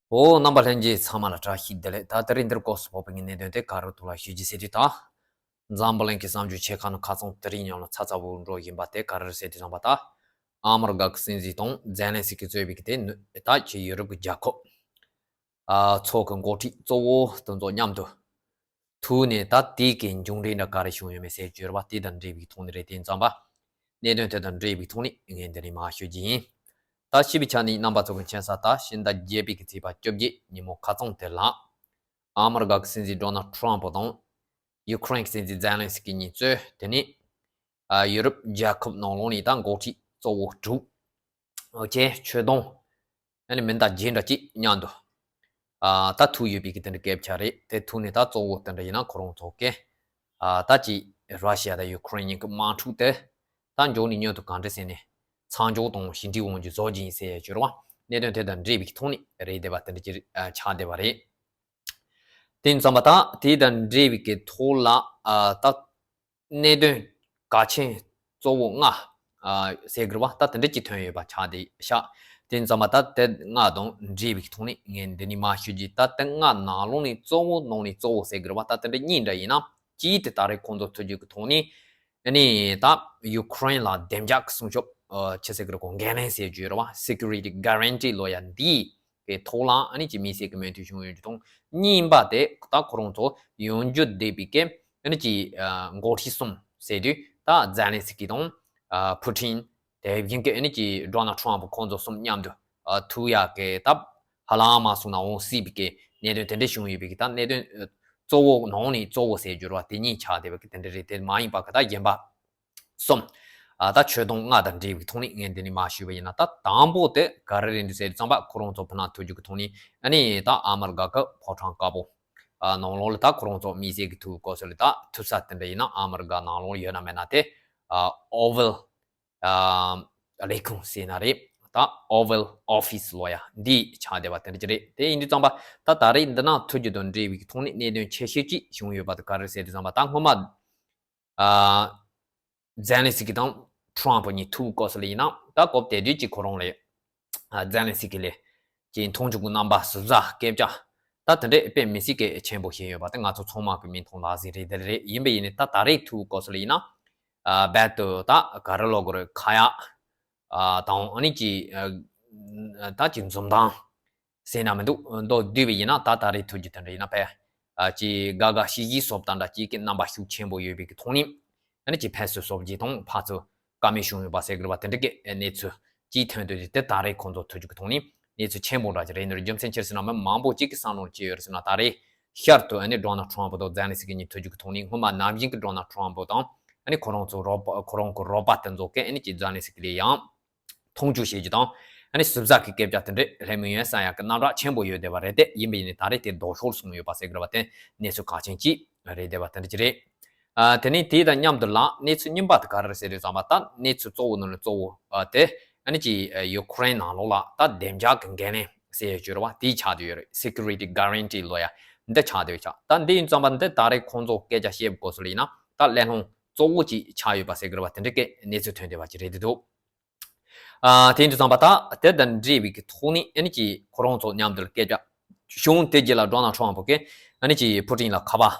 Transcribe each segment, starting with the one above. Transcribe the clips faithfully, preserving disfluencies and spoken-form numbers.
འོ། རྣམ་པ་ལྷན་རྒྱས་ཚང་མ་ལ་བཀྲ་ཤིས་བདེ་ལེགས། ད་དེ་རིང་འདིར་སྐོར་སུ་ཕོག་པའི་གནད་དོན་དེ་ག་རེ་ཐོག་ལ་ཞུ་རྒྱུ་ཟེར་དུས། ད་འཛམ་བུ་གླིང་གི་བསམ་བརྗོད་ཆེ་ཁག་ནི་ཁ་ཚང་དེ་རིང་ཉམས་ལ་ཚ་ཚ་བོ་འགྲོ་བཞིན་པ་དེ་ག་རེ་ཟེར་དུས་ཙམ་པ། ད་ཨ་མི་རི་ཀ་གི་སྲིད་འཛིན་དང་ཛེ་ལན་སི་ཀི་གཙོས་པའི་གི་དེ་ནི་ད་ཅི་ཡུ་རོབ་ཀྱི་རྒྱལ་ཁབ་ཨ་ཚོ་གི་འགོ་ཁྲིད་གཙོ་བོ་དེ་ཚོ་མཉམ་དུ་ཐུག་ནས། ད་དེའི་གི་མཇུག་འབྲས་འདྲ་ག་རེ་བྱུང་ཡོད་མེད་ཟེར་གྱུར་པ་དེ་དང་འབྲེལ་བའི་ཐོག་ནས་རེད། དེ་ཙམ་པ་གནད་དོན་དེ་དང་འབྲེལ་བའི་ཐོག་ནས་ངས་འདི་ནས་མར་ཞུ་རྒྱུ་ཡིན། ད་སྤྱི་པའི་ཆ་ནས་རྣམ་པ་ཚོ་གི་མཁྱེན་གསལ་ལྟར་ཕྱི་ཟླ་བརྒྱད་པའི་གི་ཚེས་པ་བཅོ་བརྒྱད་ཉིན་མོ་ཁ་སང་དེ་ལ། ཨ་མི་རི་ཀ་གི་སྲིད་འཛིན་ཌོ་ནལ་ཊམ་པ་དང་ཡུ་ཁུ་རེན་གྱི་སྲིད་འཛིན་ཛེ་ལན་སི་ཀི་གཉིས་གཙོས་དེ་ནས་ཨ་ཡུ་རོབ་རྒྱལ་ཁབ་ནང་ལོགས་ནས་ད་འགོ་ཁྲིད་གཙོ་བོ་དྲུག་ཨོ་ཁེ་ཆོད་དོན་ཨ་ནི་མི་འདྲ་བརྗེ་འདྲ་གཅིག་མཉམ་དུ་ཨ་ད་ཐུག་ཡོད་པའི་གི་དེ་འདྲ་སྐད་ཆ་རེད། དེ་ཐུག་ནས་ད་གཙོ་བོ་དེ་འདྲ་ཡིན་ན་ཁོ་རང་ཚོ་གི་ཨ་ད་ཅི་ར་ཤི་ཡ་དང་ཡུ་ཁུ་རེན་གཉིས་ཀྱི་དམག་འཁྲུག་དེ་ད་མགྱོགས་ནས་མྱུར་དུ་ག་འདྲ་ཟེར་ནས་མཚམས་འཇོག་དང་ཞི་འགྲིག་དབང་སྒྱུར་བཟོ་རྒྱུ་ཡིན་ཟེར་ཡ་གྱུར་པ། གནད་དོན་དེ་དང་འབྲེལ་བའི་ཐོག་ནས་རེད་བསྡད་པ་དེ་འདྲ་ཅིག་ཨ་ཆགས་བསྡད་པ་རེད། དེ་ཙམ་པ་ད་དེ་དང་འབྲེལ་བའི་གི་ཐོག་ལ་ཨ་ད་གནད་དོན་གལ་ཆེན་གཙོ་བོ་ལྔ་ཨ་ཟེར་དགོས་པ་ད་དེ་འདྲ་ཅིག་ཐོན་ཡོད་པ་ཆགས་བསྡད་ཤག་དེ་ཙམ་པ་ད་དེ་ལྔ་དང་འབྲེལ་བའི་ཐོག་ནས་ངས་འདི་ནས་མར་ཞུ་རྒྱུ། ད་དེ་ལྔ་ནང་ལོགས་ནས་གཙོ་བོ་ནང་ནས་གཙོ་བོ་ཟེར་དགོས་པ་ད་དེ་འདྲ་གཉིས་འདྲ་ཡིན་ན། གཅིག་དེ་ད་རེས་ཁོང་ཚོ་ཐུག་རྒྱུ་གི་ཐོག་ནས་ཨ་ནི་ད་ཡུ་ཁུ་རེན་ལ་བདེ་འཇགས་ཀྱི་སྲུང་སྐྱོབ་ཨ་ཆི་ཟེར་དགོས་རེད། ཁོ་འགན་ལེན་ཟེར་རྒྱུ་རེད་བ། སི་ཀུ་རི་ཊི་གྷ་རན་ཊི་ལབ་ཡ་འདི་གི་ཐོག་ལ་ཨ་ནི་ཅིག་དམིགས་བསལ་གྱི་མོས་མཐུན་བྱུང་ཡོད་རྒྱུ་དང་། གཉིས་པ་དེ་ད་ཁོ་རང་ཚོ་ཡོང་རྒྱུ་བསྡད་པའི་གི་ཨ་ནི་ཅིག་ཨ་འགོ་ཁྲིད་གསུམ་ཟེར་དུས། ད་ཛེ་ལན་སི་ཀི་དང་ཨ་ཕུ་ཊིན། དེ་བཞིན་གྱི་ཨ་ནི་ཅིག་ཌོ་ནལ་ཊམ་པ་ཁོང་ཚོ་གསུམ་མཉམ་དུ་ཨ་ཐུག་ཡག་གི་ད་ཧ་ལམ་མ་སོང་ན་འོང་སྲིད་པའི་གི་གནད་དོན་དེ་འདྲ་བྱུང་ཡོད་པའི་གི་ད་གནད་དོན་ཨ་གཙོ་བོ་ནང་ནས་གཙོ་བོ་ཟེར་རྒྱུ་རེད་བ། དེ་གཉིས་ཆགས་བསྡད་པའི་གི་དེ་འདྲ་རེད། དེ་མ་ཡིན་པ་གི་ད་གཞན་པ་གསུམ་ཨ་ད་ཆོད་དོན་ལྔ་དང་འབྲེལ་བའི་ཐོག་ནས་ངས་འདི་ནས་མར་ཞུས་པ་ཡིན་ན། ད་དང་པོ་དེ་ག་རེ་རེད་འདུག་ཟེར་དུས་ཙམ་པ། ཁོ་རང་ཚོ་ཕུ་ནང་ཐུག་རྒྱུ་གི་ཐོག་ནས་ཨ་ནི་ད་ཨ་མི་རི་ཀ་གི་ཕོ་བྲང་དཀར་པོ་ཨ་ནང་ལོགས་ལ་ད་ཁོ་རང་ཚོ་དམིགས་བསལ་གྱི་ཐུག་སྐབས་སུ་ལ་ད་ཐུག་ས་དེ་འདྲ་ཡིན་ན་ཨ་མི་རི་ཀ་ནང་ལོགས་ཡོད་ན་མེད་ན་དེ་ཨ་ཨོ་ཝལ་ཨ་ལས་ཁུངས་ཟེར་ན་རེད། ད་ཨོ་ཝལ་ཨོ་ཕི་སི་ལབ་ཡ་འདི་ཆགས་བསྡད་པ་དེ་འདྲ་ཅིག་རེད། དེ་ཡིན་དུས་ཙམ་པ་ད་ད་རེས་འདི་ནང་ཐུག་རྒྱུ་དང་འབྲེལ་བའི་ཐོག་ནས་གནད་དོན་ཆེ་ཤོས་ཅིག་བྱུང་ཡོད་པ་དེ་ག་རེ་ཟེར་དུས་ཙམ་པ། ད་སྔོན་མ་ཨ་ཛེ་ལན་སི་ཀི་དང་ཊམ་པ་གཉིས་ཐུག་སྐབས་སུ་ལ་ཡིན་ན། ད་སྐབས་དེ་དུས་ཀྱི་ཁོ་རང་ལ་ཨ་ཛེ་ལན་སི་ཀི་ལ་ཀྱི་མཐོང་ཆུང་གི་རྣམ་པ་ཟུར་ཟ་སྐད་ཆ་ད་དེ་འདྲས་དཔེ་མི་སྲིད་གི་ཆེན་པོ་བཤད་ཡོད་པ་དེ་ང་ཚོ་ཚང་མ་གི་མིག་མཐོང་ལག་ཟིན་རེད། དེ་རེད། ཡིན་པ་ཡིན་ནའི་ད་ད་རེས་ཐུག་སྐབས་སུ་ལ་ཡིན་ན་ཨ་རྦད་དེ་ད་ག་རེ་ལབ་དགོས་རེད། ཁ་ཡག་ཨ་དང་ཨ་ནི་ཀྱི་ཨ་ད་ཀྱི་འཛུམ་མདངས་ཟེར་ན་མི་འདུག་མདོར་བསྡུས་པ་ཡིན་ན་ད་ད་རེས་ཐུག་རྒྱུ་དེ་འདྲ་ཡིན་ན་ཕལ་ཨ་ཀྱི་དགའ་དགའ་ཞིག་ཞིག་སོབ་ད་འདྲ་ཅིག་གི་རྣམ་པ་ཤུགས་ཆེན་པོ་ཡོད་པའི་གི་ཐོག་ནས། ཨ་ནི་ཀྱི་ཕན་སོ་སོ་བགྱིས་དང་ཕར་ཚུར་བཀའ་མོལ་བྱུང་ཡོད་པ་ཟེར་དགོས་པ་དེ་འདྲ་གི་གནས་ཚུལ་ཅིག་ཐོན་དུས། དེ་ད་རེས་ཁོང་ཚོ་ཐུག་རྒྱུ་གི་ཐོག་ནས་གནས་ཚུལ་ཆེན་པོ་འདྲ་ཅིག་རེད། འདི་རྒྱུ་མཚན་ཅི་རེད་ཟེར་ན། མི་མང་པོ་ཅིག་གི་བསམ་བློར་ཅི་ཡོད་རེད་ཟེར་ན། ད་རེས་ཤར་དུ་ཨ་ནི་ཌོ་ནལ་ཊམ་པ་དང་ཛེ་ལན་སི་ཀི་གཉིས་ཐུག་རྒྱུ་གི་ཐོག་ནས་སྔོན་མ་ནམ་རྒྱུན་གི་ཌོ་ནལ་ཊམ་པ་དང་ཨ་ནི་ཁོ་རང་ཚོ་རོགས་པ་ཁོ་རང་གི་རོགས་པ་དེ་ཚོ་གི་ཨ་ནི་ཀྱི་ཛེ་ལན་སི་ཀི་ལ་ཡང་མཐོང་ཆུང་བྱེད་རྒྱུ་དང་། ཨ་ནི་ཟུར་ཟ་གི་སྐད་ཆ་དེ་འདྲས་སླེབས་མི་ཡོང་ས་ཡག་གི་རྣམ་གྲངས་ཆེན་པོ་ཡོད་བསྡད་པ་རེད། དེ་ཡིན་པ་ཡིན་ནའི་ད་རེས་དེ་ལྡོག་ཕྱོགས་སོང་ཡོད་པ་ཟེར་དགོས་པ་དེ་གནས་ཚུལ་གལ་ཆེན་ཅིག་རེད་བསྡད་པ་དེ་འདྲ་ཅིག་རེད། ཨ་དེ་ནས་དེ་དང་མཉམ་དུ་ལ་གནས་ཚུལ་རྙིང་པ་དེ་ག་རེ་རེད་ཟེར་དུས་ཙམ་པ། ད་གནས་ཚུལ་གཙོ་བོ་ནང་ནས་གཙོ་བོ་ཨ་དེ་ཨ་ནི་ཀྱི་ཡུ་ཁུ་རེན་ནང་ལོགས་ལ་ད་བདེ་འཇགས་ཀྱི་འགན་ལེན་ཟེར་ཡོད་རྒྱུ་རེད་བ། དེ་ཆགས་བསྡད་ཡོད་རེད། སི་ཀུ་རི་ཊི་གྷ་རན་ཊི་ལབ་ཡ་འདི་ཆགས་བསྡད་ཡོད་ཆགས། ད་འདི་ཡིན་ཙམ་པ་འདི་ད་རེས་ཁོང་ཚོ་སྐད་ཆ་བཤད་པའི་སྐབས་སུ་ལ་ཡིན་ན་ད་གླེང་སློང་གཙོ་བོ་ཅིག་ཆགས་ཡོད་པ་ཟེར་དགོས་རེད་བ། དེ་འདྲ་གི་གནས་ཚུལ་ཐོན་བསྡད་པ་ཅིག་རེད་འདུག་ཨ་དེ་ཡིན་དུས་ཙམ་པ་ད་དེ་དང་འབྲེལ་བའི་གི་ཐོག་ནས་ཨ་ནི་ཀྱི་ཁོ་རང་ཚོ་མཉམ་དུ་སྐད་ཆ་བྱུང་། དེ་རྗེས་ལ་ཌོ་ནལ་ཊམ་པ་གིས་ཨ་ནི་ཀྱི་ཕུ་ཊིན་ལ་ཁ་པར་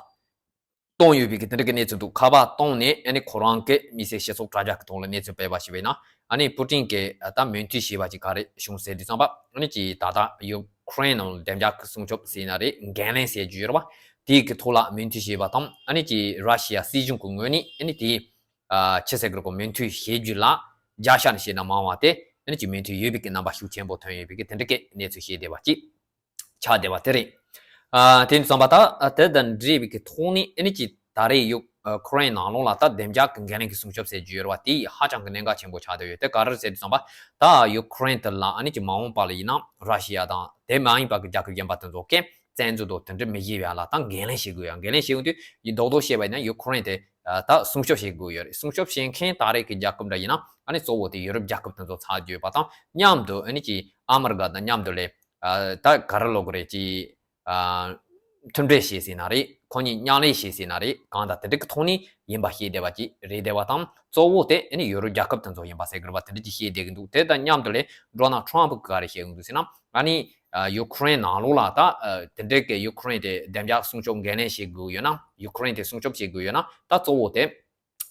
བཏང་ཡོད་པའི་གི་དེ་འདྲ་གི་གནས་ཚུལ་འདུག་ཁ་པར་བཏང་ནས་ཨ་ནི་ཁོ་རང་གི་དམིགས་བསལ་སྤྱི་ཚོགས་དྲ་རྒྱ་གི་ཐོག་ལ་གནས་ཚུལ་སྤེལ་བ་ཞིག་བྱས་ན། ཨ་ནི་ཕུ་ཊིན་གིས་ད་མོས་མཐུན་བྱས་པ་ཅིག་ག་རེ་བྱུང་ཟེར་དུས་ཙམ་པ། ཨ་ནི་ཀྱི་ད་ལྟ་ཡུ་ཁུ་རེན་ནང་བདེ་འཇགས་ཀྱི་སྲུང་སྐྱོབ་ཟེར་ན་རེད། འགན་ལེན་ཟེར་རྒྱུ་ཡོད་རེད་བ། དེའི་གི་ཐོག་ལ་མོས་མཐུན་བྱས་པ་དང་། ཨ་ནི་ཀྱི་ར་ཤི་ཡ་སྲིད་གཞུང་གི་ངོས་ནས་ཨ་ནི་དེའི་ཨ་ཆི་ཟེར་དགོས་རེད། ཁོ་མོས་མཐུན་བྱེད་རྒྱུ་ལ་རྒྱབ་སྐྱོར་ནི་བྱས་ན་མང་བ་དེ་ཨ་ནི་ཀྱི་མོས་མཐུན་ཡོད་པའི་གི་རྣམ་པ་ཤུགས་ཆེན་པོ་ཐོན་ཡོད་པའི་གི་དེ་འདྲ་གི་གནས་ཚུལ་བཤད་བསྡད་པ་ཅིག་ཆགས་བསྡད་པ་དེ་རེད། ཨ་དེ་ཡིན་དུས་ཙམ་པ་ད་དེ་དང་འབྲེལ་བའི་གི་ཐོག་ནས་ཨ་ནི་ཀྱི་ད་རེས་ཡུ་ཨ་ཁུ་རེན་ནང་ལོགས་ལ་ད་བདེ་འཇགས་ཀྱི་འགན་ལེན་གྱི་སྲུང་སྐྱོབ་ཟེར་རྒྱུ་ཡོད་རེད་བ། དེ་ཧ་ཅང་གི་གནད་འགག་ཆེན་པོ་ཆགས་བསྡད་ཡོད། དེ་ག་རེ་ཟེར་དུས་ཙམ་པ། ད་ཡུ་ཁུ་རེན་དེ་ལ་ཨ་ནི་ཀྱི་མ་འོངས་པ་ལ་ཡིན་ན་ར་ཤི་ཡ་དང་དེ་མ་ཡིན་པ་གི་རྒྱལ་ཁབ་དེ་ཚོ་གིས་བཙན་འཛུལ་དང་དེ་འདྲ་མི་བྱེད་པ་ལ་ད་འགན་ལེན་བྱེད་དགོས་ཡ། འགན་ལེན་བྱེད་དགོས་དུས་ཡིན་མདོག་མདོག་བཤད་པ་ཡིན་ན་ཡུ་ཁུ་རེན་དེ་ཨ་ད་སྲུང་སྐྱོབ་བྱེད་དགོས་ཡོད་རེད། སྲུང་སྐྱོབ་བྱེད་མཁན་ད་རེས་ཀྱི་རྒྱལ་ཁབ་འདྲ་ཡིན་ན་ཨ་ནི་གཙོ་བོ་དེ་ཡུ་རོབ་རྒྱལ་ཁབ་དེ་ཚོ་ཆགས་བསྡད་ཡོད་པ་དང་མཉམ་དུ། ཨ་ནི་ཀྱི་ཨ་མི་རི་ཀ་དང་མཉམ་དུ་ལས་ཨ་ད་ག་རེ་ལབ་དགོས་རེད། ཀྱི་ཨ་མཐུན་འབྲེལ་བྱས་ཟེར་ན་རེད། ཁོ་གཉིས་མཉམ་ལས་བྱས་ཟེར་ན་རེད། གང་ལྟར་དེ་འདྲ་གི་ཐོག་ནས་ཡིན་པ་བཤད་བསྡད་པ་ཅིག་རེད་བསྡད་པ་དང་། གཙོ་བོ་དེ་ཨ་ནི་ཡུ་རོབ་རྒྱལ་ཁབ་དེ་ཚོ་ཡིན་པ་ཟེར་དགོས་རེད་བ། དེ་འདྲ་ཅིག་བཤད་བསྡད་ཀྱི་འདུག་དེ་དང་མཉམ་དུ་ལས་ཌོ་ནལ་ཊམ་པ་གིས་ག་རེ་བཤད་ཀྱི་འདུག་ཟེར་ན། ཨ་ནི་ ཡུ་ཁུ་རེན་ནང་ལོགས་ལ་ད་དེ་འདྲའི་གི་ཡུ་ཁུ་རེན་དེ་བདེ་འཇགས་སྲུང་སྐྱོབ་འགན་ལེན་བྱེད་དགོས་ཡོད་ན། ཡུ་ཁུ་རེན་དེ་སྲུང་སྐྱོབ་བྱེད་དགོས་ཡོད་ན། ད་གཙོ་བོ་དེ་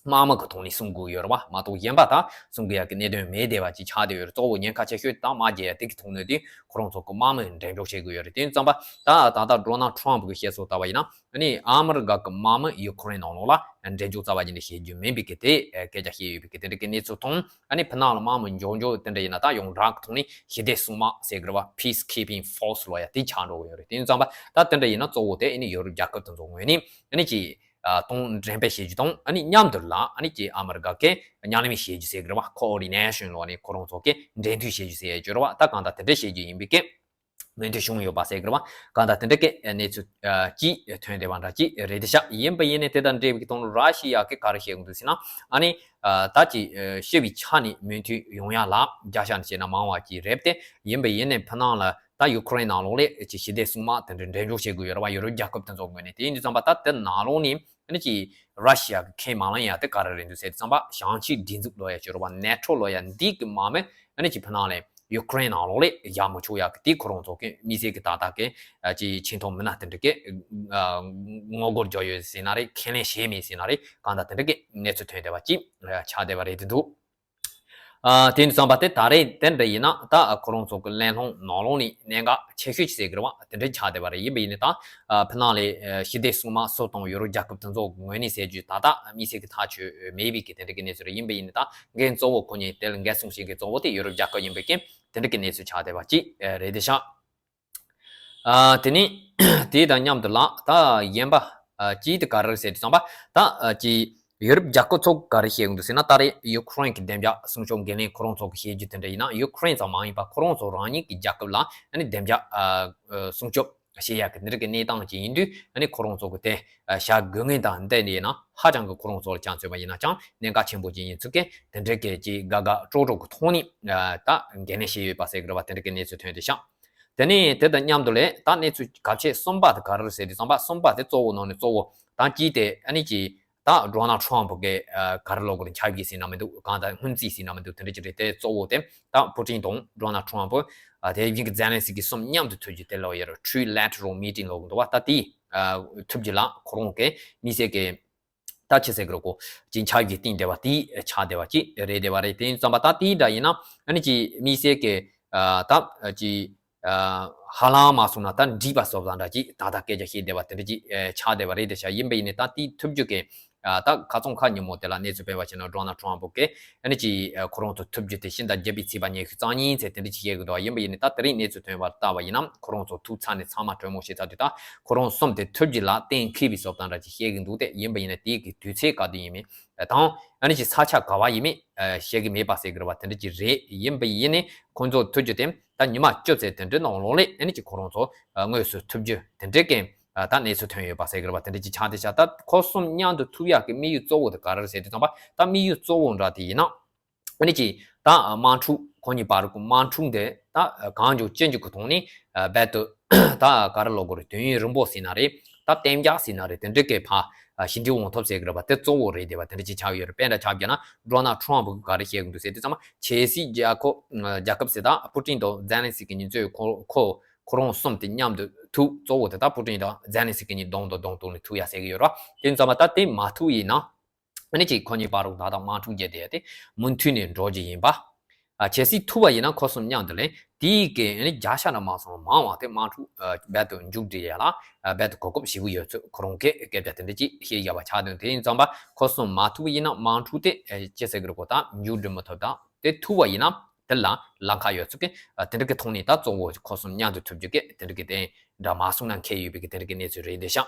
དམག་མི་གི་ཐོག་ནས་སྲུང་དགོས་ཡོད་རེད་བ། མ་གཏོགས་གཞན་པ་ད་སྲུང་དགོས་ཡག་གི་གནད་དོན་མེད་བསྡད་པ་ཅིག་ཆགས་བསྡད་ཡོད་རེད། གཙོ་བོ་ཉེན་ཁ་ཆེ་ཤོས་ད་དམག་རྒྱག་ཡ་དེ་གི་ཐོག་ནས་དེ་ཁོ་རང་ཚོ་གི་དམག་མི་འགྲེམས་འཇོག་བྱེད་དགོས་ཡོད་རེད། དེ་ཙམ་པ་ད་ད་ལྟ་ཌོ་ནལ་ཊམ་གི་བཤད་སྲོལ་ལྟ་བ་ཡིན་ན། ཨ་ནི་ཨ་མི་རི་ཀ་གི་དམག་མི་ཡུ་ཁུ་རེན་ནང་ལོགས་ལ་འགྲེམས་འཇོག་རྩ་བ་ཉིད་ནས་བྱེད་རྒྱུ་མིན་པའི་གི་དེ་སྐད་ཆ་བཤད་ཡོད་པའི་གི་དེ་འདྲ་གི་གནས་ཚུལ་མཐོང་། ཨ་ནི་ཕྱི་ནང་ལ་དམག་མི་འཇོག་འཇོག་དེ་འདྲ་ཡིན་ན་ད་ཡང་རག་གི་ཐོག་ནས་ཞི་བདེ་སྲུང་དམག་ཟེར་གི་རེད་བ། Peacekeeping Force ལབ་ཡ་དེ་ཆགས་འགྲོ་གི་ཡོད་རེད། དེ་ཙམ་པ་ད་དེ་འདྲ་ཡིན་ན་གཙོ་བོ་དེ་ཨ་ནི་ཡུ་རོབ་རྒྱལ་ཁབ་དེ་ཚོ་ངོས་ནས་ཨ་ནི་ཅིག་ཨ་གཏོང་འགྲེམས་སྤེལ་བྱེད་རྒྱུ་དང་། ཨ་ནི་མཉམ་དུ་ལ་ཨ་ནི་ཅིག་ཨ་མི་རི་ཀ་གི་མཉམ་ལས་བྱེད་རྒྱུ་ཟེར་གི་རེད་བ། Coordination ལབ་ནས་ཁོ་རང་ཚོ་གི་འབྲེལ་མཐུད་བྱེད་རྒྱུ་ཟེར་ཡ་ཅིག་ཡོད་རེད་བ། ད་གང་ལྟར་དེ་འདྲ་བྱེད་རྒྱུ་ཡིན་པའི་གི་མོས་མཐུན་བྱུང་ཡོད་པ་ཟེར་གི་རེད་བ། གང་ལྟར་དེ་འདྲ་གི་གནས་ཚུལ་ཨ་ཅིག་ཐོན་བསྡད་པ་འདྲ་ཅིག་རེད་དེ་ཤག་ཡིན་པ་ཡིན་ནའི་དེ་དང་འབྲེལ་བའི་གི་དོན་ལ་ར་ཤི་ཡ་གི་ག་རེ་བཤད་གི་འདུག་ཟེར་ན། ཨ་ནི་ཨ་ད་ཅིག་ཨ་ཞི་བའི་ཆ་ནས་མོས་མཐུན་ཡོང་ཡ་ལ་རྒྱ་ཤ་ནས་བཤད་ན་མང་བ་ཅིག་རེད་དེ། ཡིན་པ་ཡིན་ནའི་ཕྱི་ནང་ལ་ད་ཡུ་ཁུ་རེན་ནང་ལོགས་ལ་ཅིག་ཞི་བདེ་སྲུང་དམག་དེ་འདྲ་འགྲེམས་འཇོག་བྱེད་དགོས་ཡོད་རེད་བ། ཡུ་རོབ་རྒྱལ་ཁབ་དེ་ཚོ་ངོས་ནས། དེ་ཡིན་དུས་ཙམ་པ་ད་དེ་ནང་ལོགས་ནས་ཨ་ནི་ཅིག་ར་ཤི་ཡ་གི་ཁས་མ་བླངས་ཡ་དེ་ག་རེ་རེད་འདུག་ཟེར་དུས་ཙམ་པ། ཞང་ཆིས་སྒྲིག་འཛུགས་ལབ་ཡ་ཅིག་ཡོད་རེད་བ། ནེ་ཊོ་ལབ་ཡ་འདི་གི་དམག་མི་ཨ་ནི་ཅིག་ཕྱི་ནང་ལ་ཡུ་ཁུ་རེན་ནང་ལོགས་ལ་བཞག་མི་ཆོག་ཡ་གི་དེ་ཁོ་རང་ཚོ་གི་དམིགས་བསལ་གི་ད་ལྟ་གི་ཨ་ཅིག་ཆེ་མཐོང་མི་སྣ་དེ་འདྲ་གི་ཨ་ངོ་རྒོལ་བརྒྱབ་ཡོད་ཟེར་ན་རེད། ཁས་ལེན་བྱས་མེད་ཟེར་ན་རེད། གང་ལྟར་དེ་འདྲ་གི་གནས་ཚུལ་ཐོན་བསྡད་པ་ཅིག་ཨ་ཆགས་བསྡད་པ་རེད་དེ་འདུག་ཨ་དེ་ཡིན་དུས་ཙམ་པ་དེ་ད་རེས་དེ་འདྲ་ཡིན་ན་ད་ཁོ་རང་ཚོ་གི་གླེང་སློང་ནང་ལོགས་ནས་གནད་འགག་ཆེ་ཤོས་ཅིག་ཟེར་གི་རེད་བ། དེ་འདྲ་ཆགས་བསྡད་པ་རེད། ཡིན་པ་ཡིན་ནའི་ད་ཨ་ཕྱི་ནང་ལ་ཨ་ཞི་བདེ་སྲུང་དམག་སུ་དང་ཡུ་རོབ་རྒྱལ་ཁབ་དེ་ཚོ་ངོས་ནས་ཟེར་རྒྱུ་ད་ལྟ་དམིགས་བསལ་གི་ཐག་ཆོད་མེད་པའི་གི་དེ་འདྲ་གི་གནས་ཚུལ་རེད། ཡིན་པ་ཡིན་ནའི་ད་འགན་གཙོ་བོ་ཁོ་གཉིས་དེ་ལ་འགན་སྲུང་བྱེད་མཁན་གཙོ་བོ་དེ་ཡུ་རོབ་རྒྱལ་ཁབ་ཡིན་པའི་གི་དེ་འདྲ་གི་གནས་ཚུལ་ཆགས་བསྡད་པ་ཅིག་ཨ་རེད་དེ་ཤག་ཨ་དེ་ནས་དེ་དང་མཉམ་དུ་ལ་ད་གཞན་པ་ཨ་ཅིག་དེ་ག་རེ་ཟེར་དུས་ཙམ་པ་ད་ཨ་ཅིག་ཡུ་རོབ་རྒྱལ་ཁབ་ཚོ་ག་རེ་བཤད་ཀྱི་འདུག་ཟེར་ན། ད་རེས་ཡུ་ཁུ་རེན་གྱི་བདེ་འཇགས་སྲུང་སྐྱོབ་འགན་ལེན་ཁོ་རང་ཚོ་གི་བཤད་རྒྱུ་དེ་འདྲ་ཡིན་ན། ཡུ་ཁུ་རེན་ཙམ་མ་ཡིན་པ་ཁོ་རང་ཚོ་རང་ཉིད་ཀྱི་རྒྱལ་ཁབ་ལ་ཨ་ནི་བདེ་འཇགས་ཨ་ཨ་སྲུང་སྐྱོབ་བྱེད་ཡག་གི་འདི་འདྲ་གི་གནས་སྟངས་ཅིག་ཡིན་དུས། ཨ་ནི་ཁོ་རང་ཚོ་གི་དེ་ཨ་བྱ་དགོས་ངེས་དང་འདི་འདྲ་ཡིན་ན་ཧ་ཅང་གི་ཁོ་རང་ཚོ་ལ་ཅང་མཚོན་པ་ཡིན་ན་ཅང་གནད་འགག་ཆེན་པོ་ཅིག་ཡིན་ཚུལ་གྱི་དེ་འདྲ་གི་ཅིག་དགའ་དགའ་སྤྲོ་སྤྲོ་གི་ཐོག་ནས་ཨ་ད་འགན་ལེན་བྱས་ཡོད་པ་ཟེར་གི་རེད་བ། དེ་འདྲ་གི་གནས་ཚུལ་ཐོན་བསྡད་ཤག་དེ་ནས་དེ་དང་མཉམ་དུ་ལས་ད་གནས་ཚུལ་གལ་ཆེ་གསུམ་པ་དེ་ག་རེ་རེད་ཟེར་དུས་ཙམ་པ། གསུམ་པ་དེ་གཙོ་བོ་ནང་ནས་གཙོ་བོ་ད་གཅིག་དེ་ཨ་ནི་ཅིག་ད་ཌོ་ནལ་ཊམ་གི་ཨ་ག་རེ་ལབ་དགོས་རེད། ཆབ་ཡིག་ཟེར་ན་མི་འདུག་གང་ལྟར་སྔོན་རྩིས་ཟེར་ན་མི་འདུག་དེ་འདྲ་ཅིག་རེད། དེ་གཙོ་བོ་དེ་ད་པུ་ཏིན་དང་ཌོ་ནལ་ཊམ་ཨ་དེ་བཞིན་གྱི་ཛེ་ལན་སི་ཀི་གསུམ་མཉམ་དུ་ཐུག་རྒྱུ་དེ་ལབ་ཡོད་རེད། Trilateral Meeting ལབ་གི་འདུག་བ། ད་དེ་ཨ་ཐུག་རྒྱུ་ལ་ཁོ་རང་གི་དམིགས་བསལ་གྱི་ད་ཆི་ཟེར་གི་རེད་གོ། ཅིག་ཆབ་ཡིག་བཏིང་བསྡད་པ་དེ་ཆགས་བསྡད་པ་ཅིག་རེད་བསྡད་པ་རེད། དེ་ཡིན་ཙམ་པ་ད་དེ་འདྲ་ཡིན་ན་ཨ་ནི་ཅིག་དམིགས་བསལ་གྱི་ཨ་ད་ཅིག་ཨ་ཧ་ལམ་མ་སོང་ན་ད་འགྲིག་པ་བཟོ་བ་འདྲ་ཅིག་ད་ལྟ་སྐད་ཆ་བཤད་བསྡད་པ་དེ་འདྲ་ཅིག་ཨ་ཆགས་བསྡད་པ་རེད་དེ་ཤག་ཡིན་པ་ཡིན་ནའི་ད་དེ་ཐུག་རྒྱུ་གི་ཨ་ད་ཁ་སང་ཁ་ཉིན་མོ་དེ་ལ་གནས་ཚུལ་སྤེལ་བ་བྱས་ན་ཌོ་ནལ་ཊམ་གི་ཨ་ནི་ཅིག་ཨ་ཁོ་རང་ཚོ་ཐུག་རྒྱུ་དེ་ཕྱི་ཟླ་བརྒྱད་པའི་ཚེས་པ་ཉི་ཤུ་རྩ་གཉིས་ཚེས་དེ་འདྲ་ཅིག་བཤད་གི་འདུག་ཡིན་པ་ཡིན་ནའི་ད་དེ་རིང་གནས་ཚུལ་ཐོན་པ་ལྟ་བ་ཡིན་ན་ཁོ་རང་ཚོ་ཐུག་ཚར་ནས་ཚང་མ་གྲོས་མོལ་བྱས་ཚར་དུས་ད་ཁོ་རང་གསུམ་དེ་ཐུག་རྒྱུ་ལ་གཏན་འཁེལ་བའི་བཟོ་ལྟ་འདྲ་ཅིག་བཤད་གི་འདུག་སྟེ། ཡིན་པ་ཡིན་ནའི་དེའི་གི་དུས་ཚོད་ག་དུས་ཡིན་མིན་དང་ཨ་ནི་ཅིག་ས་ཆ་ག་བ་ཡིན་མིན་ཨ་བཤད་གི་མེད་པ་ཟེར་གི་རེད་བ། དེ་འདྲ་ཅིག་རེད། ཡིན་པ་ཡིན་ནའི་ཁོང་ཚོ་ཐུག་རྒྱུ་དེ་ད་ཉི་མ་བཅུ་ཙམ་དེ་འདྲའི་ནང་ལོགས་ལ་ཨ་ནི་ཅིག་ཁོ་རང་ཚོ་ཨ་དངོས་སུ་ཐུག་རྒྱུ་དེ་འདྲའི་གི་ཨ་ད་གནས་ཚུལ་ཐོན་ཡོད་པ་ཟེར་གི་རེད་བ། དེ་འདྲ་ཅིག་ཆགས་བསྡད་ཤག་ད་ཁོ་གསུམ་མཉམ་དུ་ཐུག་ཡག་གི་དམིགས་ཡུལ་གཙོ་བོ་དེ་ག་རེ་རེད་ཟེར་དུས་ཙམ་པ། ད་དམིགས་ཡུལ་གཙོ་བོ་འདྲ་དེ་ཡིན་ན་ཨ་ནི་ཅིག་ད་དམག་འཁྲུག་ཁོ་གཉིས་བར་གྱི་དམག་འཁྲུག་དེ་ད་གང་མགྱོགས་ཅི་མགྱོགས་ཀྱི་ཐོག་ནས་ཨ་རྦད་དེ་ད་ག་རེ་ལབ་དགོས་རེད། དུས་ཡུན་རིང་པོ་ཟེར་ན་རེད། ད་གཏན་འཇགས་ཟེར་ན་རེད། དེ་འདྲ་གི་ཕར་ཨ་ཞི་འགྲིག་ཡོང་ཐབས་ཟེར་གི་རེད་བ། དེ་གཙོ་བོ་རེད་བསྡད་པ་དེ་འདྲ་ཅིག་ཆགས་ཡོད་རེད། དཔེར་ན་ཆ་བཞག་ན་ཌོ་ནལ་ཊམ་གིས་ག་རེ་བཤད་གི་འདུག་ཟེར་དུས་ཙམ་པ། ཆབ་སྲིད་རྒྱལ་ཁབ་རྒྱལ་ཁབ་ཟེར་ད་པུ་ཏིན་དང་ཛེ་ལན་སི་ཀི་གཉིས་ཚོས་ཁོ་ཁོ་ཁོ་རང་གསུམ་དེ་མཉམ་དུ་ཐུག་གཙོ་བོ་དེ་ད་པུ་ཏིན་དང་ཛེ་ལན་སི་ཀི་གཉིས་གདོང་དང་གདོང་ཐུག་ནས་ཐུག་ཡ་ཟེར་གི་ཡོད་རེད་བ། དེ་ཙམ་པ་ད་དེ་མ་ཐུག་ཡིན་ན། ཨ་ནི་ཅིག་ཁོ་གཉིས་བར་དུ་ད་ལྟ་དམག་འཁྲུག་བརྒྱབ་བསྡད་ཡ་དེ་མུ་མཐུད་ནས་འགྲོ་རྒྱུ་ཡིན་པ། ཨ་ཆབ་སྲིད་ཐུག་པ་ཡིན་ན་ཁོ་གསུམ་མཉམ་དུ་ལེན་དེའི་གི་ཨ་ནི་བརྒྱ་ཆ་ན་མ་སོང་མང་བ་དེ་དམག་འཁྲུག་ཨ་རྦད་དེ་མཇུག་སྒྲིལ་ཡ་ལ་ཨ་རྦད་དེ་གོ་སྐབས་ཞེ་པོ་ཡོད་ཚུལ་ཁོ་རང་གིས་སྐད་ཆ་དེ་འདྲ་ཅིག་བཤད་བཞག་པ་ཆགས་དོན། དེ་ཡིན་ཙམ་པ་ཁོ་གསུམ་མ་ཐུག་པ་ཡིན་ན་དམག་འཁྲུག་དེ་ཨ་ཅི་ཟེར་གི་རེད་གོ། ད་མཇུག་སྒྲིལ་མི་ཐུབ། ད་དེ་ཐུག་པ་ཡིན་ན་དེ་ལ་ལམ་ཁ་ཡོད་ཚུལ་གི་ཨ་དེ་འདྲ་གི་ཐོག་ནས་ད་གཙོ་བོ་ཁོ་གསུམ་མཉམ་དུ་ཐུག་རྒྱུ་གི་དེ་འདྲ་གི་དེ་འདྲ་མ་སོང་ན་འཁེལ་ཡོད་པའི་གི་དེ་འདྲ་གི་གནས་ཚུལ་རེད་བསྡད་ཤག་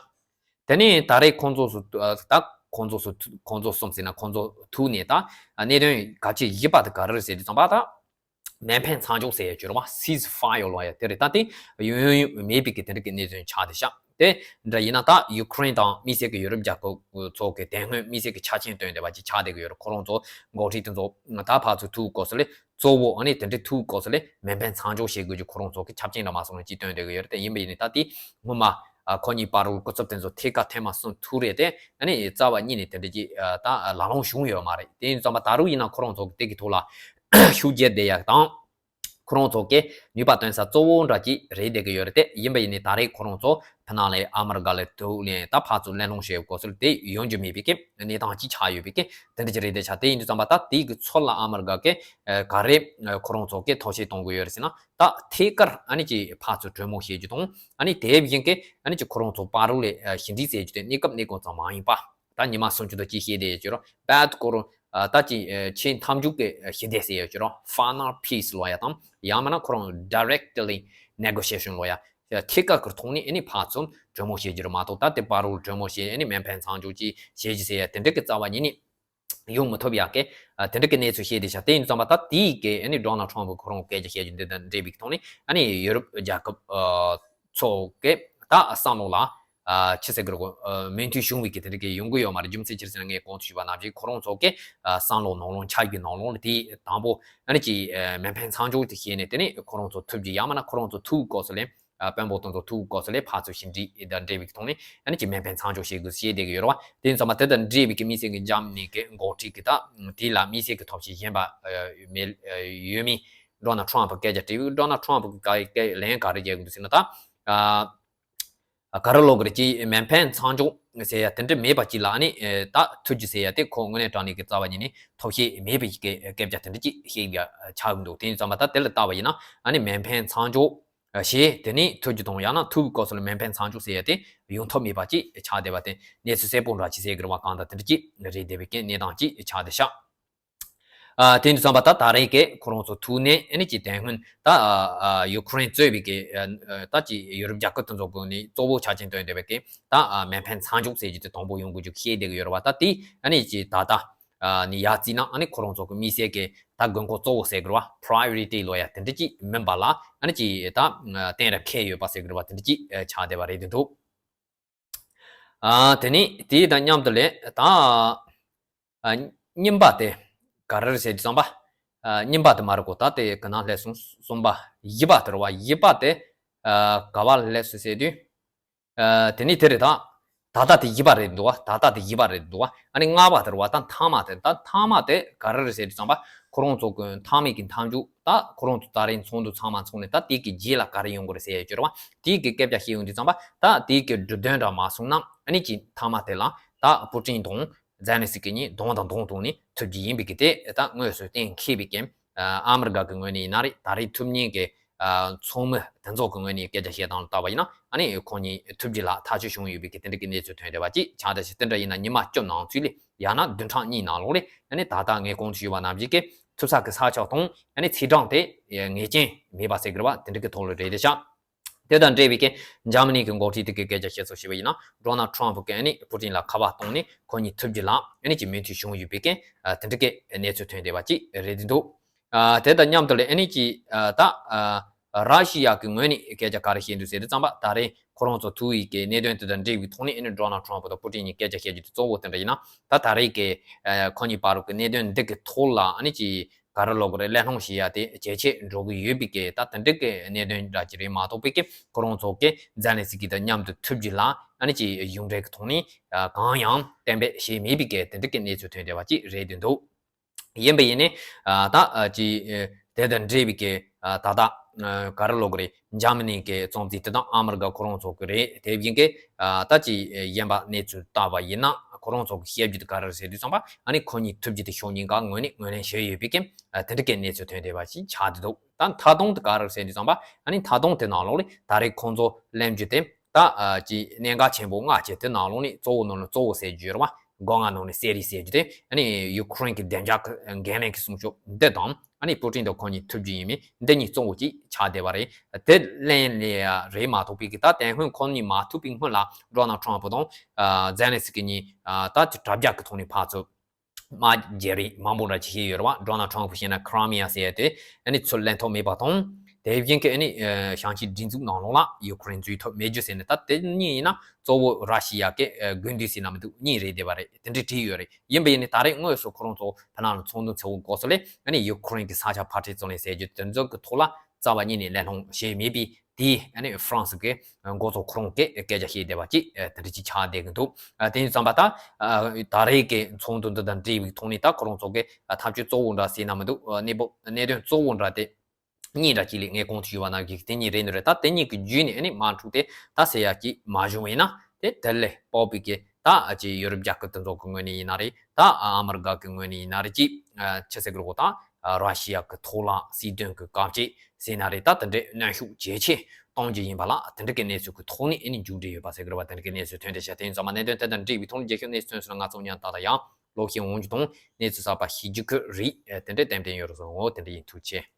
དེ་ནས་ད་རེས་ཁོང་ཚོ་སུ་ད་ཁོང་ཚོ་སུ་ཁོང་ཚོ་གསུམ་ཟེར་ན་ཁོང་ཚོ་ཐུག་ནས་ད་གནད་དོན་གལ་ཆེ་བཞི་པ་དེ་ག་རེ་རེད་ཟེར་དུས་ཙམ་པ། ད་མེ་འཕེན་མཚམས་འཇོག་ཟེར་ཡ་ཅིག་ཡོད་རེད་བ། སིས་ཕ་ཡར་ལབ་ཡ་དེ་རེད། ད་དེ་ཡོང་ཡོང་མེད་པའི་གི་དེ་འདྲ་གི་གནད་དོན་ཆགས་བསྡད་ཤག་དེ་འདྲ་ཡིན་ན་ད་ཡུ་ཁུ་རེན་དང་དམིགས་བསལ་གི་ཡུ་རོབ་རྒྱལ་ཁབ་ཚོ་གི་དེ་སྔོན་དམིགས་བསལ་གི་འཆར་ཅན་བཏོན་བསྡད་པ་ཅིག་ཆགས་བསྡད་གི་ཡོད་རེད། ཁོ་རང་ཚོ་འགོ་ཁྲིད་དེ་ཚོ་ད་ཕར་ཚུར་ཐུག་སྐབས་སུ་ལས་གཙོ་བོ་ཨ་ནི་དེ་འདྲའི་ཐུག་སྐབས་སུ་ལས་མེ་འཕེན་མཚམས་འཇོག་བྱེད་དགོས་རྒྱུ་ཁོ་རང་ཚོ་གི་ཆབ་ཆེན་འདྲ་མ་སོང་ན་ཅིག་བཏོན་བསྡད་གི་ཡོད་རེད། དེ་ཡིན་པ་ཡིན་ནའི་ད་དེ་སྔོན་མ་ཨ་ཁོ་གཉིས་བར་དུ་སྐུ་ཚབ་དེ་ཚོ་ཐད་ཀ་ཐེངས་མ་གསུམ་ཐུག་རེད་དེ། ཨ་ནི་རྩ་བ་ཉིད་ནས་དེ་འདྲ་ཅིག་ཨ་ད་ལམ་ལྷོང་བྱུང་ཡོད་མ་རེད། དེ་ཡིན་ཙམ་པ་ད་རུང་ཡིན་ན་ཁོ་རང་ཚོ་གི་དེ་གི་ཐོག་ལ་ཤུགས་རྒྱབ་བསྡད་ཡ་དང་། ཁོ་རང་ཚོ་གི་ནུས་པ་བཏོན་ས་གཙོ་བོ་འདྲ་ཅིག་རེད་བསྡད་ཀྱི་ཡོད་རེད་དེ། ཡིན་པ་ཡིན་ནའི་ད་རེས་ཁོ་རང་ཚོ་ཕི་ནང་ལ་ཨ་མི་རི་ཀ་ལ་ཐུག་ནས་ད་ཕར་ཚུར་གླེང་སློང་བྱེད་དགོས་ཚུལ་དེ་ཡོང་རྒྱུ་མེད་པའི་གི་གནས་སྟངས་ཅིག་ཆགས་ཡོད་པའི་གི་དེ་འདྲ་ཅིག་རེད་བསྡད་ཆགས། དེ་ཡིན་དུས་ཙམ་པ་ད་དེའི་གི་ཚུར་ལ་ཨ་མི་རི་ཀ་གི་ག་རེ་ཁོ་རང་ཚོ་གི་ཐབས་ཤེས་གཏོང་གི་ཡོད་རེད་ཟེར་ན། ད་ཐད་ཀར་ཨ་ནི་ཅིག་ཕར་ཚུར་གྲོས་མོལ་བྱེད་རྒྱུ་དང་། ཨ་ནི་དེ་བཞིན་གི་ཨ་ནི་ཅིག་ཁོ་རང་ཚོ་བར་ལ་ཞི་འགྲིག་ཟེར་རྒྱུ་དེ་གནས་སྐབས་གནས་སྐབས་ཙམ་མ་ཡིན་པ། ད་ཉི་མ་སུམ་ཅུ་དང་གཅིག་བཤད་བསྡད་ཡོད་ཀྱི་རེད། བར་དུ་ཁོ་རང་ད་ཅིག་ཆེས་མཐའ་མཇུག་གི་ཞི་བདེ་ཟེར་ཡོད་ཀྱི་རེད། Final peace ལབ་ཡ་དང་། ཡང་མིན་ན་ཁོ་རང་directly negotiation ལབ་ཡ། ཐད་ཀར་གྱི་ཐོག་ནས་ཨ་ནི་ཕར་ཚུར་གྲོས་མོལ་བྱེད་རྒྱུ་རེད་མ་གཏོགས། ད་དེ་བར་ལ་གྲོས་མོལ་བྱས་ཨ་ནི་མེ་འཕེན་མཚམས་འཇོག་ཅིག་བྱེད་རྒྱུ་ཟེར་ཡ་དེ་འདྲ་གི་རྩ་བ་ཉིད་ནས་ཡོང་མི་ཐུབ་ཡག་གི་དེ་འདྲ་གི་གནས་ཚུལ་བཤད་བསྡད་ཤག་དེ་ཡིན་དུས་ཙམ་པ་ད་དེའི་གི་ཨ་ནི་Donald Trump ཁོ་རང་སྐད་ཆ་བཤད་རྒྱུ་འདི་དང་འབྲེལ་བའི་ཐོག་ནས། ཨ་ནི་ཡུ་རོབ་རྒྱལ་ཁབ་ཚོ་གི་ད་བསམ་བློ་ལ་ཆི་ཟེར་གི་རེད་གོ། མོས་མཐུན་བྱུང་བའི་གི་དེ་འདྲ་གི་ཡོང་གི་ཡོད་མ་རེད། རྒྱུ་མཚན་ཅི་རེད་ཟེར་ན། ངས་གོང་དུ་ཞུས་པ་ནང་བཞིན་ཁོ་རང་ཚོ་གི་བསམ་བློ་ནང་ལོགས་འཆར་གཞི་ནང་ལོགས་ལ་དེ་དང་པོ་ཨ་ནི་ཅིག་མེ་འཕེན་མཚམས་འཇོག་དེ་བྱས་ནས། དེ་ནས་ཁོ་རང་ཚོ་ཐུག་རྒྱུ། ཡང་མིན་ན་ཁོ་རང་ཚོ་ཐུག་སྐབས་སུ་ལ་དཔོན་པོ་དེ་ཚོ་ཐུག་སྐབས་སུ་ལ་ཕར་ཚུར་ཞི་འགྲིག་དང་འབྲེལ་བའི་ཐོག་ནས་ཨ་ནི་ཅིག་མེ་འཕེན་མཚམས་འཇོག་བྱེད་དགོས་ཞེས་བསྡད་ཀྱི་ཡོད་རེད་བ། དེ་ཡིན་དུས་ཙམ་པ་དེ་དང་འབྲེལ་བའི་གི་དམིགས་བསལ་གྱི་འཇར་མ་ནི་གི་འགོ་ཁྲིད་ཀྱིས་ད་དེ་ལ་དམིགས་བསལ་གྱི་ཐབས་ཤེས་གཞན་པ་མེད་ཡོད་མེད་Donald Trump སྐད་ཆ་དྲིས་པས། Donald Trump གིས་ག་གི་ལན་ག་རེ་བརྒྱབ་ཀྱི་འདུག་ཟེར་ན། ད་ག་རེ་ལབ་དགོས་རེད། ཅིག་མེ་འཕེན་མཚམས་འཇོག་ཟེར་ཡ་དེ་འདྲ་མེད་པ་ཅིག་ལ་ཨ་ནི་ད་ཐུག་རྒྱུ་ཟེར་ཡ་དེ་ཁོ་དངོས་གནས་དྲང་གནས་ཀྱི་རྩ་བ་ཉིད་ནས་ཐབས་ཤེས་མེད་པའི་གི་སྐད་ཆ་དེ་འདྲ་ཅིག་བཤད་ཡ་ཆགས་ཀྱི་འདུག་དེ་ཡིན་དུས་ཙམ་པ་ད་དེ་ལ་བལྟས་པ་ཡིན་ན། ཨ་ནི་མེ་འཕེན་མཚམས་འཇོག་བྱས་དེ་ནས་ཐུག་རྒྱུ་དང་། ཡང་ན་ཐུག་སྐབས་སུ་ལ་མེ་འཕེན་མཚམས་འཇོག་ཟེར་ཡ་དེ་ཡོང་ཐབས་མེད་པ་ཅིག་ཆགས་བསྡད་པ་དེ། གནས་ཚུལ་གསལ་པོ་འདྲ་ཅིག་ཟེར་གི་རེད་བ། གང་ལྟར་དེ་འདྲ་ཅིག་རེད་བསྡད་པའི་གི་གནས་སྟངས་ཅིག་ཆགས་བསྡད་ཤག་ཨ་དེ་ཡིན་དུས་ཙམ་པ་ད་ད་རེས་ཀྱི་ཁོ་རང་ཚོ་ཐུག་ནས་ཨ་ནི་ཅིག་དེ་སྔོན་ད་ཨ་ཡུ་ཁུ་རེན་གཙོས་པའི་གི་ཨ་ད་ཅིག་ཡུ་རོབ་རྒྱལ་ཁབ་དེ་ཚོ་གི་ནས་གཙོ་བོ་ཆ་རྐྱེན་བཏོན་བསྡད་པའི་གི་ད་ཨ་མེ་འཕེན་མཚམས་འཇོག་ཟེར་རྒྱུ་དེ་དང་པོ་ཡོང་དགོས་རྒྱུ་བཤད་བསྡད་གི་ཡོད་རེད་བ། ད་དེ་ཨ་ནི་ཅིག་ད་ལྟ་ཨ་ནི་ཡར་བརྩིས་ན་ཨ་ནི་ཁོ་རང་ཚོ་གི་དམིགས་བསལ་གྱི་ད་དགོས་མཁོ་གཙོ་བོ་ཟེར་དགོས་རེད་བ། Priority ལབ་ཡ་དེ་འདྲ་ཅིག་མིན་པ་ལ་ཨ་ནི་ཅིག་ད་གཏན་རབས་འཁེལ་ཡོད་པ་ཟེར་དགོས་རེད་བ། དེ་འདྲ་ཅིག་ཆགས་བསྡད་པ་རེད་འདུག་ཨ་དེ་ནས་དེ་དང་མཉམ་དུ་ལས་ད་ཨ་གཉིས་པ་དེ་ག་རེ་རེད་ཟེར་དུས་ཙམ་པ། ཨ་གཉིས་པ་དེ་མ་རེད་གོ། ད་དེ་ག་ན་སླེབས་སོང་། གསུམ་པ། བཞི་པ་དེ་རེད་བ། བཞི་པ་དེ་ཨ་ག་བ་སླེབས་སོང་ཟེར་དུས། ཨ་དེ་ནས་དེ་རེད་ད། ད་ལྟ་དེ་བཞི་པ་རེད་འདུག་བ། ད་ལྟ་དེ་བཞི་པ་རེད་འདུག་བ། ཨ་ནི་ལྔ་པ་དེ་རེད་བ། ད་མཐའ་མ་དེ། ད་མཐའ་མ་དེ་ག་རེ་རེད་ཟེར་དུས་ཙམ་པ། ཁོ་རང་ཚོ་གི་མཐའ་མའི་གི་མཐའ་མཇུག་ད་ཁོ་རང་ཚོ་ད་རེས་ཚོགས་འདུ་ཚང་མ་ཚོགས་ནས་ད་དེ་གི་རྗེས་ལ་ག་རེ་ཡོང་གི་རེད་ཟེར་ཡ་ཅིག་རེད་བ། དེ་གི་སྐད་ཆ་བཤད་ཡོང་དུས་ཙམ་པ། ད་དེ་གི་གྲུབ་དོན་འདྲ་མ་སོང་ན་ཨ་ནི་ཅིག་མཐའ་མ་དེ་ལ་ད་པུ་ཏིན་དང་ཛེ་ལན་སི་ཀི་གཉིས་གདོང་དང་གདོང་ཐུག་ནས་ཐུག་རྒྱུ་ཡིན་པའི་གི་དེ་ད་དངོས་སུ་གཏན་འཁེལ་བའི་གི་ཨ་ཨ་མི་རི་ཀ་གི་ངོས་ནས་ཡིན་ན་རེད། ད་རེས་ཐུག་མཁན་གི་ཨ་ཚོགས་མི་དེ་ཚོ་གི་ངོས་ནས་སྐད་ཆ་བཤད་སྟངས་ལ་བལྟས་པ་ཡིན་ན། ཨ་ནི་ཁོ་གཉིས་ཐུག་རྒྱུ་ལ་ཐག་གཅོད་བྱུང་ཡོད་པའི་གི་དེ་འདྲ་གི་གནས་ཚུལ་ཐོན་བསྡད་པ་ཅིག་ཆགས་བསྡད་ཤག་དེ་འདྲ་ཡིན་ན་ཉི་མ་བཅུ་ནང་ཚུད་ལ་ཡང་ན་བདུན་ཕྲག་གཉིས་ནང་ལོགས་ལ་ཨ་ནི་ད་ལྟ་ངས་གོང་དུ་ཞུས་པ་ནང་བཞིན་གི་ཐུག་ས་གི་ས་ཆ་དང་ཨ་ནི་ཚེས་གྲངས་དེ་ངེས་ཅན་མེད་པ་ཟེར་གི་རེད་བ། དེ་འདྲ་གི་ཐོག་ལ་རེད་བསྡད་ཤག་དེ་དང་འབྲེལ་བའི་གི་འཇར་མ་ནི་གི་འགོ་ཁྲིད་དེ་གི་སྐད་ཆ་བཤད་སྲོལ་ཞིག་ཡིན་ན། ཌོ་ནལ་ཊམ་ཕུ་གི་ཨ་ནི་པུ་ཏིན་ལ་ཁ་པར་བཏང་ནས་ཁོ་གཉིས་ཐུག་རྒྱུ་ལ་ཨ་ནི་ཅིག་མོས་མཐུན་བྱུང་ཡོད་པའི་གི་ཨ་དེ་འདྲ་གི་གནས་ཚུལ་ཐོན་བསྡད་པ་ཅིག་རེད་བསྡད་འདུག་ཨ་དེ་དང་མཉམ་དུ་ལ་ཨ་ནི་ཅིག་ཨ་ད་ཨ་ར་ཤི་ཡ་གི་ངོས་ནས་སྐད་ཆ་ག་རེ་བཤད་འདུག་ཟེར་དུས་ཙམ་པ། ད་རེས་ཁོ་རང་ཚོ་ཐུག་ཡི་གི་གནད་དོན་དེ་དང་འབྲེལ་བའི་ཐོག་ནས་ཨ་ནི་ཌོ་ནལ་ཊམ་ཕུ་དང་པུ་ཏིན་གཉིས་སྐད་ཆ་བཤད་རྒྱུ་དེ་གཙོ་བོ་དེ་འདྲ་ཡིན་ན། ད་ད་རེས་ཀྱི་ཨ་ཁོ་གཉིས་བར་གྱི་གནད་དོན་འདི་གི་ཐོག་ལ་ཨ་ནི་ཅིག་ག་རེ་ལབ་དགོས་རེད། གླེང་སློང་བྱེད་ཡ་དེ་ཇེ་ཆེ་འགྲོ་གི་ཡོད་པའི་གི་ད་དེ་འདྲ་གི་གནད་དོན་འདྲ་ཅིག་རེད་མ་གཏོགས་པའི་གི་ཁོ་རང་ཚོ་གི་ཛེ་ལན་སི་ཀི་དང་མཉམ་དུ་ཐུག་རྒྱུ་ལ་ཨ་ནི་ཅིག་གཞུང་འབྲེལ་གི་ཐོག་ནས་ཨ་གང་ཡང་གཏན་འབེབས་བྱས་མེད་པའི་གི་དེ་འདྲ་གི་གནས་ཚུལ་ཐོན་བསྡད་པ་ཅིག་རེད་བསྡད་འདུག་ཡིན་པ་ཡིན་ནའི་ཨ་ད་ཨ་ཅིག་ཨ་དེ་དང་འབྲེལ་བའི་གི་ཨ་ད་ལྟ་ཨ་ག་རེ་ལབ་དགོས་རེད། འཇར་མ་ནི་གི་གཙོ་འཛིན་དེ་དང་ཨ་མི་རི་ཀ་ཁོ་རང་ཚོ་གི་རེད། དེ་བཞིན་གི་ཨ་ད་ཅིག་ཨ་གཞན་པ་གནས་ཚུལ་ལྟ་བ་ཡིན་ན། ཁོ་རང་ཚོ་གི་བཤད་རྒྱུ་དེ་ག་རེ་རེད་ཟེར་དུས་ཙམ་པ། ཨ་ནི་ཁོ་གཉིས་ཐུག་རྒྱུ་དེ་ཕྱོགས་གཉིས་ཀ་ངོས་ནས་ངོས་ལེན་བྱས་ཡོད་པའི་གི་ཨ་དེ་འདྲ་གི་གནས་ཚུལ་ཐོན་བསྡད་པ་ཞིག་ཆགས་བསྡད་འདུག་ད་མཐའ་སྡོམ་དེ་ག་རེ་རེད་ཟེར་དུས་ཙམ་པ། ཨ་ནི་མཐའ་སྡོམ་དེ་ནང་ལོགས་ལ་ད་རེས་ཁོང་ཚོ་གླེང་རྒྱུ་དེ། ད་ཨ་ཅིག་གནད་འགག་ཆེན་པོ་ལྔ་བྱས། དེ་ནང་ལོགས་ནས་གཙོ་བོ་ནང་ནས་གཙོ་བོ་ཟེར་རྒྱུ་ཡོད་རེད་བ། སྒོ་ལྔ་ནང་ནས་གསེར་རི་ཟེར་རྒྱུ་དེ། ཨ་ནི་ཡུ་ཁུ་རེན་གྱི་བདེ་འཇགས་ཀྱི་འགན་ལེན་གྱི་གསུང་ཆོས་འདི་དང་། ཨ་ནི་པུ་ཏིན་དང་ཁོ་གཉིས་ཐུག་རྒྱུ་ཡིན་མིན་འདི་གཉིས་གཙོ་བོ་ཅིག་ཆགས་བསྡད་པ་རེད། དེ་གླེང་ལེ་རེད་མ་གཏོགས་པའི་གི་ད་དེ་སྔོན་ཁོ་གཉིས་མ་ཐུག་པའི་སྔོན་ལ་ཌོ་ནལ་ཊམ་ཕུ་དང་ཨ་ཛེ་ལན་སི་ཀི་གཉིས་ཨ་ད་ཅིག་དྲ་རྒྱ་གི་ཐོག་ནས་ཕར་ཚུར་དམག་བརྗེ་རེས་མང་པོ་འདྲ་ཅིག་བྱས་ཡོད་རེད་བ། ཌོ་ནལ་ཊམ་ཕུ་བྱས་ན་ཁི་རི་མི་ཡ་ཟེར་ཡ་དེ་ཨ་ནི་ཚུར་ལེན་ཐབས་མེད་པ་དང་། དེ་བཞིན་གྱི་ཨ་ནི་ཨ་བྱང་ཕྱོགས་སྒྲིག་འཛུགས་ནང་ལོགས་ལ་ཡུ་ཁུ་རེན་འཛུལ་ཐབས་མེད་རྒྱུ་ཟེར་ནས། ད་དེ་གཉིས་ཡིན་ན་གཙོ་བོ་ར་ཤི་ཡ་གི་ཨ་དགོས་འདུན་ཟེར་ན་མི་འདུག་གཉིས་རེད་བསྡད་པ་རེད། དེ་འདྲ་བྲིས་ཡོད་རེད། ཡིན་པ་ཡིན་ནའི་ད་རེས་དངོས་སུ་ཁོ་རང་ཚོ་ཕི་ནང་ལ་ཚོགས་འདུ་ཚོགས་སྐབས་སུ་ལ་ཨ་ནི་ཡུ་ཁུ་རེན་གྱི་ས་ཆ་ཕར་འཕྲོག་རྩོད་ལེན་ཟེར་རྒྱུ་དེ་ཚོ་གི་ཐོག་ལ་རྩ་བ་ཉིད་ནས་གླེང་སློང་བྱས་མེད་པའི། དེ་ཨ་ནི་ཧྥ་རན་སི་གི་འགོ་གཙོ་ཁོ་རང་གིས་སྐད་ཆ་བཤད་བསྡད་པ་ཅིག་ཨ་དེ་འདྲ་ཅིག་ཆགས་བསྡད་ཀྱི་འདུག་ཨ་དེ་ཡིན་དུས་ཙམ་པ་ད་ཨ་ད་རེས་ཀྱི་ཚོགས་འདུ་འདི་དང་འབྲེལ་བའི་ཐོག་ནས་ད་ཁོ་རང་ཚོ་གི་ཨ་ཐབས་ཇུས་གཙོ་བོ་འདྲ་ཟེར་ན་མི་འདུག་ཨ་གནས་བབ་གནད་དོན་གཙོ་བོ་འདྲ་དེ་ གཉིས་འདྲ་གཅིག་ལས་ངས་གོང་དུ་ཞུས་པ་ནང་བཞིན་དེ་གཉིས་རེད་འདུག་རེད། ད་དེ་གཉིས་ཀྱི་བརྒྱུད་ནས་ཨ་ནི་དམག་འཁྲུག་དེ་ད་སེལ་ཡག་གི་མ་བྱུང་བ་ཡིན་ན་དེ་དེ་ལས་ལྤགས་པའི་གི་ད་ཨ་ཅེ་ཡོ་རོབ་རྒྱལ་ཁབ་དེ་ཚོ་གི་ངོས་ནས་ཡིན་ན་རེད། ད་ཨ་མི་རི་ཀ་གི་ངོས་ནས་ཡིན་ན་རེད། ཅིག་ཨ་ཆི་ཟེར་གི་རེད་གོ། ད་ཨ་ར་ཤི་ཡ་གི་ཐོག་ལ་སྲིད་དོན་གི་བཀག་ཆ་ཟེར་ན་རེད། ད་དེ་འདྲའི་གནོན་ཤུགས་ཇེ་ཆེ་གཏོང་རྒྱུ་ཡིན་པ་ལ་དེ་འདྲ་གི་གནས་ཚུལ་གི་ཐོག་ནས་ཨ་ནི་མཇུག་སྒྲིལ་ཡོད་པ་ཟེར་གི་རེད་པ། དེ་འདྲ་གི་གནས་ཚུལ་ཐོན་བསྡད་ཤག་དེ་ཡིན་ཙང་མ་གནད་དོན་དེ་དང་འབྲེལ་བའི་ཐོག་ནས་རྒྱལ་ཁབ་གནས་ཚུལ་ཐོན་སོང་ན་ང་ཚོ་ཉན་ད་ལྟ་ཡང་ལོག་ཤེས་འོང་རྒྱུ་དང་གནས་ཚུལ་གསར་པ་ཤེས་རྒྱུ་གི་རེད། དེ་འདྲའི་ཏན་ཏན་ཡོད་རེད་བཟོ་འོ། དེ་འདྲ་ཡིན། ཐུགས་རྗེ་ཆེ།